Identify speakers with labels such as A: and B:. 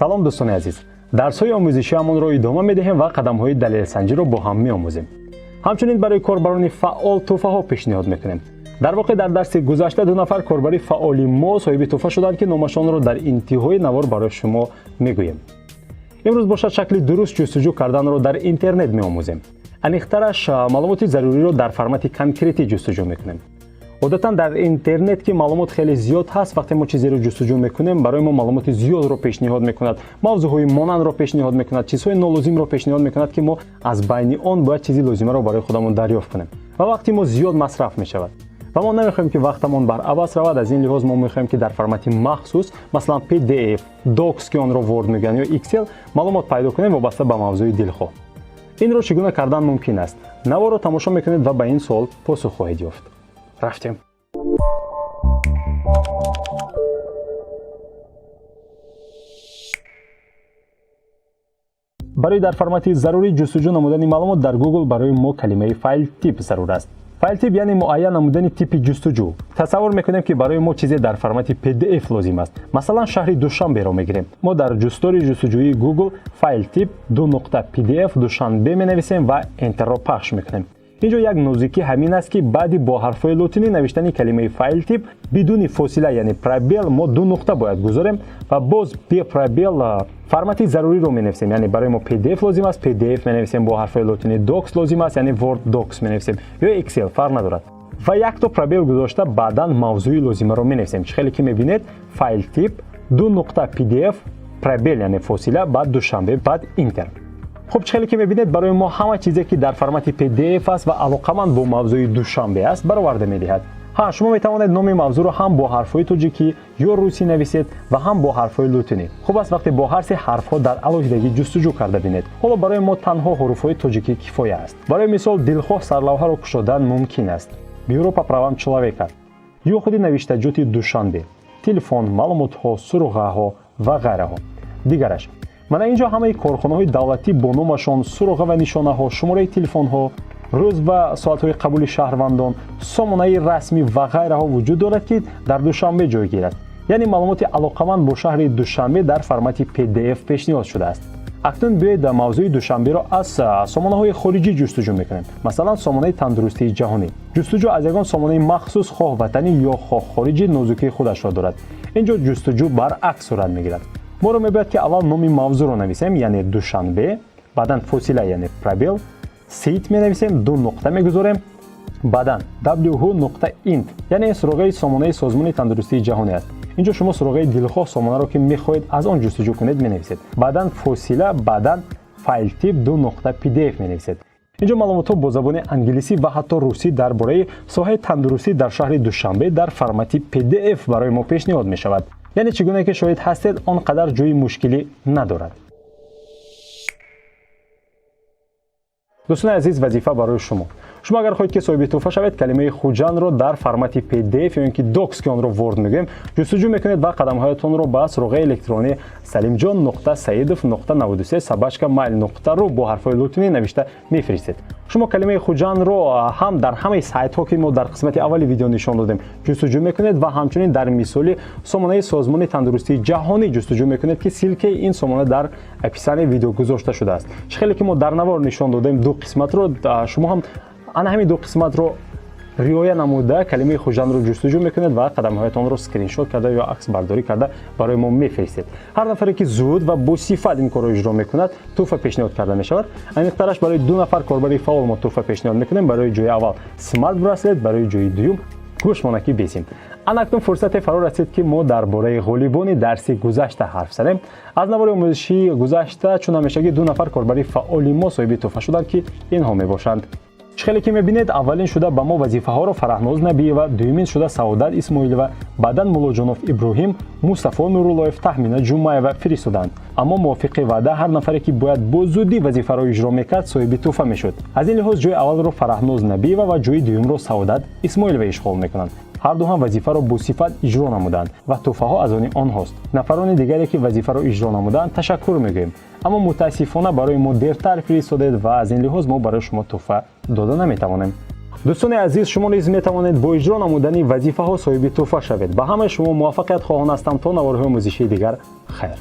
A: Салом, дӯстони азиз! Дарсҳои омӯзишиамонро идома медиҳем ва қадамҳои далелсанҷиро бо ҳам меомӯзем. Ҳамчунин барои корбарони фаъол тӯҳфаҳо пешниҳод мекунем. Дар воқеъ, дар дарси гузашта ду нафар корбари фаъоли мо соҳиби тӯҳфа шуданд, ки номашонро дар интиҳои навор барои шумо мегӯем. Имрӯз бошад, шакли дуруст ҷустуҷӯ карданро дар интернет меомӯзем. Аниқтараш, маълумоти заруриро дар формати конкретӣ ҷустуҷӯ мекунем. Одатан дар интернет, ки маълумот хеле зиёд ҳаст, вақте мо чизеро ҷустуҷӯ мекунем, барои мо маълумоти зиёдро пешниҳод мекунад, мавзӯъҳои монандро пешниҳод мекунад, чизҳои нолозимро пешниҳод мекунад, ки мо аз байни он бояд чизи лозимаро барои худамон дарёфт кунем ва вақти мо зиёд масраф мешавад. Ва мо намехоҳем, ки вақтамон бар абас равад. Аз ин лиҳоз мо мехоҳем, ки дар формати махсус, масалан PDF, Docs, ки онро Word мегӯянд, ё Excel, маълумот пайдо кунем вобаста ба мавзӯи дилхоҳ. Инро чӣ гуна кардан мумкин аст? Наворро тамошо мекунед ва ба ин суол посух хоҳед ёфт. Рафтем. Барои дар формати зарурӣ ҷустуҷӯ намудани маълумот дар Google барои мо калимаи file type зарур аст. File type, яъне муайян намудани типи ҷустуҷӯ. Тасаввур мекунем, ки барои мо чизе дар формати PDF лозим аст. Масалан, шаҳри Душанберо мегирем. Мо дар ҷустори ҷустуҷӯии Google file type ду нуқта PDF Душанбе менависем ва Enter ро пахш мекунем. Инҷо як нозикӣ ҳамин аст, ки баъди бо ҳарфҳои лотинӣ навиштани калимаи file type бидуни фосила, яъне пробел, мо ду нуқта бояд гузорем ва боз бе пробел формати заруриро менависем. Яъне барои мо PDF лозим аст, PDF менависем бо ҳарфҳои лотинӣ, Docs лозим аст, яъне Word Docs менависем ё Excel, фарқ надорад, ва якто пробел гузошта, баъдан мавзӯи лозимаро менависем. Чӣ хеле ки мебинед, file type ду нуқта PDF, пробел, яъне фосила, баъд Душанбе, баъд Enter. Хуб, чӣ хеле ки мебинед, барои мо ҳама чизе, ки дар формати PDF аст ва алоқаманд бо мавзӯи Душанбе аст, бароварда медиҳад. Ҳа, шумо метавонед номи мавзӯъро ҳам бо ҳарфҳои тоҷикӣ ё русӣ нависед ва ҳам бо ҳарфҳои лотинӣ. Хуб аст, вақте бо ҳар се ҳарфҳо дар алоҳидагӣ ҷустуҷӯ карда бинед. Ҳоло барои мо танҳо ҳуруфҳои тоҷикӣ кифоя аст. Барои мисол, дилхоҳ сарлавҳаро кушодан мумкин аст: Бюро по правам человека ё худи навиштаҷоти Душанбе, телефон, маълумотҳо, суроғаҳо ва ғайраҳо. Дигараш, мана инҷо ҳамаи корхонаҳои давлатӣ бо номашон, суроға ва нишонаҳо, шумораи телефонҳо, рӯз ва соатҳои қабули шаҳрвандон, сомонаи расмӣ ва ғайраҳо вуҷуд дорад, ки дар Душанбе ҷойгир аст. Яъне маълумоти алоқаманд бо шаҳри Душанбе дар формати PDF пешниҳод шудааст. Акнун биёед, мавзӯи Душанберо аз сомонаҳои хориҷӣ ҷустуҷӯ мекунем, масалан, Сомонаи тандурустии ҷаҳонӣ. Ҷустуҷӯ аз ягон сомонаи махсус, хоҳ ватанӣ ё хоҳ хориҷӣ, нозукии худашро дорад. Инҷо ҷустуҷӯ баръакс сурат мегирад. Моро мебояд, ки аввал номи мавзӯъро нависем, яъне Душанбе, баъдан фосила, яъне пробел, site менависем, ду нуқта мегузорем, баъдан who нуқта int, яъне ин суроғаи сомонаи Созмони тандурустии ҷаҳонӣ аст. Инҷо шумо суроғаи дилхоҳ сомонаро, ки мехоҳед аз он ҷустуҷӯ кунед, менависед, баъдан фосила, баъдан file type ду нуқта PDF менависед. Инҷо маълумотҳо бо забони англисӣ ва ҳатто русӣ дар бораи соҳаи тандурустӣ дар шаҳри Душанбе дар формати PDF барои мо пешниҳод мешавад. Яъне, чӣ гуна ки шоҳид ҳастед, он қадар ҷои мушкилӣ надорад. Дӯстони азиз, вазифа барои шумо. Шумо агар хоҳед, ки соҳиби тӯҳфа шавед, калимаи Хуҷандро дар формати PDF ё ин ки Docs, ки онро Word мегӯем, ҷустуҷӯ мекунед ва қадамҳоятонро ба суроғаи электронӣ salimjon.saidov.93@mail.ru бо ҳарфҳои лотинӣ навишта мефиристед. Шумо калимаи Хуҷандро ҳам дар ҳамаи сайтҳо, ки мо дар қисмати аввали видео нишон додем, ҷустуҷӯ мекунед ва ҳамчунин дар мисоли сомонаи Созмони тандурустии ҷаҳонӣ ҷустуҷӯ мекунед, ки ссылка и ин сомона дар описании видео гузошта шудааст. Чӣ хеле ки мо дар навор нишон додем ду қисматро, шумо ҳам ана ҳамин ду қисматро риоя намуда, калимаи Хуҷандро ҷустуҷӯ мекунед ва қадамҳоятонро скриншот карда ё аксбардорӣ карда барои мо мефиристед. Ҳар нафаре, ки зуд ва бо сифат ин корро иҷро мекунад, тӯҳфа пешниҳод карда мешавад. Аниқтараш, барои ду нафар корбари фаъол мо тӯҳфа пешниҳод мекунем: барои ҷои аввал смарт браслет, барои ҷои дуюм гӯшмонаки бесим. Ана акнун фурсате фаро расид, ки мо дар бораи ғолибони дарси гузашта ҳарф занем. Аз навори омӯзишии гузашта, чун ҳамешагӣ, ду нафар корбари фаъоли мо соҳиби тӯҳфа шуданд, ки инҳо мебошанд. Чӣ хеле ки мебинед, аввалин шуда ба мо вазифаҳоро Фараҳноз Набиева, дуюмин шуда Саодат Исмоилова, баъдан Муллоҷонов Иброҳим, Мустафо Нуруллоев, Таҳмина Ҷумаева фиристоданд. Аммо мувофиқи ваъда, ҳар нафаре, ки бояд бо зудӣ вазифаро иҷро мекард, соҳиби тӯҳфа мешуд. Аз ин лиҳоз ҷои аввалро Фараҳноз Набиева ва ҷои дуюмро Саодат Исмоилова ишғол мекунанд. Ҳарду ҳам вазифаро бо сифат иҷро намуданд ва тӯҳфаҳо аз они онҳост. Нафарони дигаре, ки вазифаро иҷро намуданд, ташаккур мегӯем, аммо мутаассифона барои мо дертар фиристодед ва аз ин лиҳоз мо барои шумо тӯҳфа дода наметавонем. Дӯстони азиз, шумо низ метавонед бо иҷро намудани вазифаҳо соҳиби тӯҳфа шавед. Ба ҳамаи шумо муваффақият хоҳон ҳастам. То наворҳои омӯзишии дигар, хайр.